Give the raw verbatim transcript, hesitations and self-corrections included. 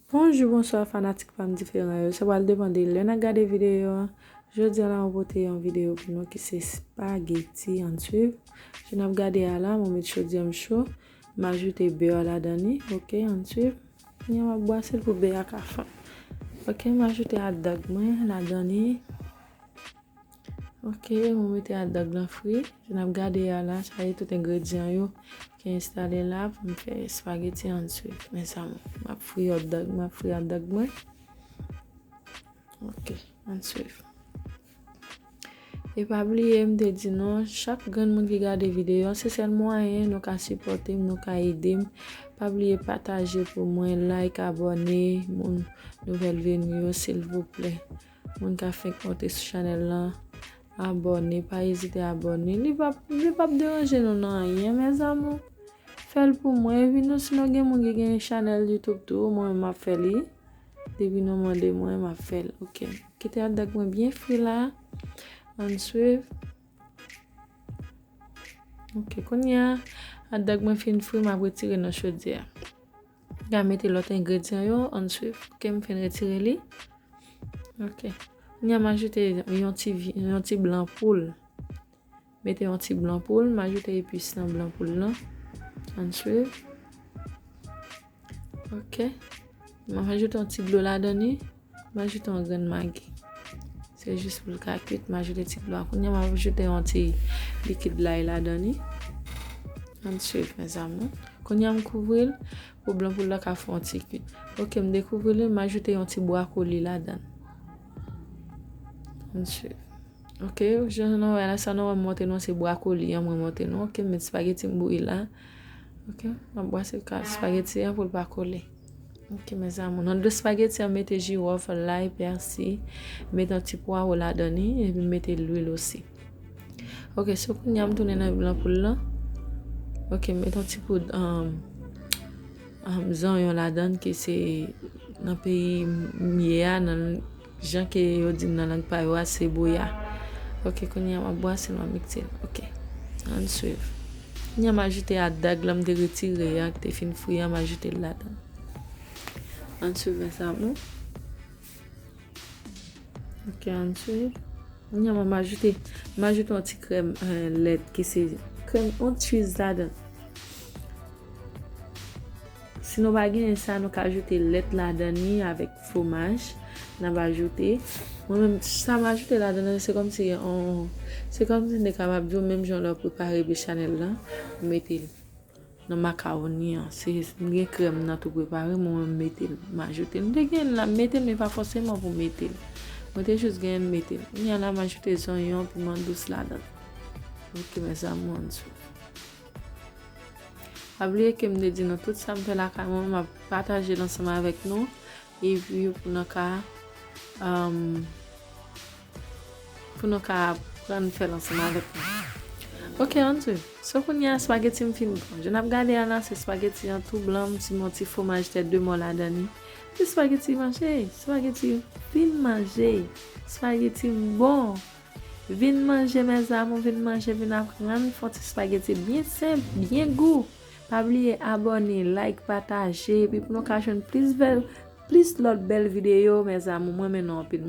Bonjou, bonswa fanatik pa m diferan yo. Sa pral depann de lè n ap gade videyo an. Jodi a la, mwen pote yon videyo pou nou ki se espageti, ann swiv. Jan n ap gade a la, mwen met chodyè m cho. M ajoute bè ladan li, oke, ann swiv. Kounye a m ap bwase l pou bè a ka fonn. Oke, m ajoute hot dog mwen ladan li. Oke, mwen mete hot dog lan fri. Jan n ap gade a la, sa e tout engredyan yo ki enstale la pou m fè espageti, ann swiv. Mezanmi, m ap fri hot dog, m ap fri hot dog mwen. Oke, ann swiv. E pa bliye, m te di nou, chak grenn moun ki gade videyo an, se sèl mwayen nou ka sipòte m, nou ka ede m. Pa bliye pataje pou mwen, like, abòne, moun nouvèl veni yo, silvouplè. Moun ka fenk monte sou chanèl lan, abòne, pa ezite abòne. Li p ap, li p ap deranje nou nan anyen, mes amours. Fè l pou mwen. Epi nou, si nou gen moun ki gen chanèl YouTube tou, mwen menm m ap fè li. Depi nou mande mwen, m ap fè l. Oke. Kite hot dog mwen byen fri la. Ann swiv. Oke, kounye a, hot dog mwen fin fri, m ap retire nan chodyè a. M ka mete lòt engredyan yo, ann swiv. Oke, m fin retire li. Oke. Kounye a, m ajoute yon ti vi-, yon ti blan poul. Mete yon ti blan poul, m ajoute epis nan blan poul lan. Ann swiv. Oke. M ap ajoute yon ti dlo ladan li. M ajoute yon grenn magi. Se jis pou l ka kwit, m ajoute ti dlo a. Kounye a, m ap ajoute yon ti likid lay ladan li. Ann swiv, mes amours. Kounye a, m kouvri l pou blan poul la ka fè yon ti kwit. Oke, m dekouvri li, m ajoute yon ti bwakoli ladan l. Ann swiv. Oke, jan nou wè la, sa nou wè m montre nou, se bwakoli an mwen montre nou. Oke, m met espageti m bouyi la. Oke, m ap bwase ka espageti an pou l pa kole. Oke, mes amours. Nan dlo espageti an, mete jiwòf, lay, pèsi, mete yon ti pwawo ladan li, epi mete lwil osi. Oke, so kounye a m tounen nan blan poul lan. Oke, m mete yon ti poud, um, um, zonyon ladan, ki se nan peyi m ye a, nan jan ke yo di m nan lang pa yo a, seboya. Oke, kounye a m ap bwase l, m ap mikse l. Oke, ann swiv. Kounye a m ajoute hot dog lan m te retire a, ki te fin fri a, m ajoute l ladan. Ann swiv, mes amours. Oke, ann swiv. Kounye a m ajoute, m ajoute yon ti krèm, eh, lèt ki se krèm, yon cheese ladan. Si nou pa genyen sa, nou ka ajoute lèt ladan li avèk fwomaj. N ap ajoute. Mwen menm, sa m ajoute ladan nan, se kòmsi yon, se kòmsi m te kapab di w, menm jan lè w prepare bechamel lan, ou mete l nan makawoni an. Se, m gen krèm nan tou prepare, mwen menm m mete l, m ajoute l. M te genyen l la, m mete l, men pa fòseman pou m mete l. Mwen te jis genyen m mete l. Kounye a la, m ajoute zonyon, piman dous ladan. Oke, mes amours, ann swiv. Pa bliye ke m te di nou tout sa m fè lakay mwen, m ap pataje l ansanm avèk nou. Epi pou nou ka, um, pou nou ka aprann fè l ansanm avèk nou. Oke, ann swiv. So kounye a, espageti m fin bon. Jan n ap gade a la, se espageti an tou blan, m ti met yon ti fwomaj tèt de mò ladan li. Ti espageti manje, espageti fin manje, espageti bon. Vin manje, mes amours, vin manje, vin aprann fè yon ti espageti byen senp, byen gou. Pa bliye abòne, like, pataje, epi pou nou ka jwenn plis bèl, plis lòt bèl videyo, mes amours, mwen renmen nou anpil.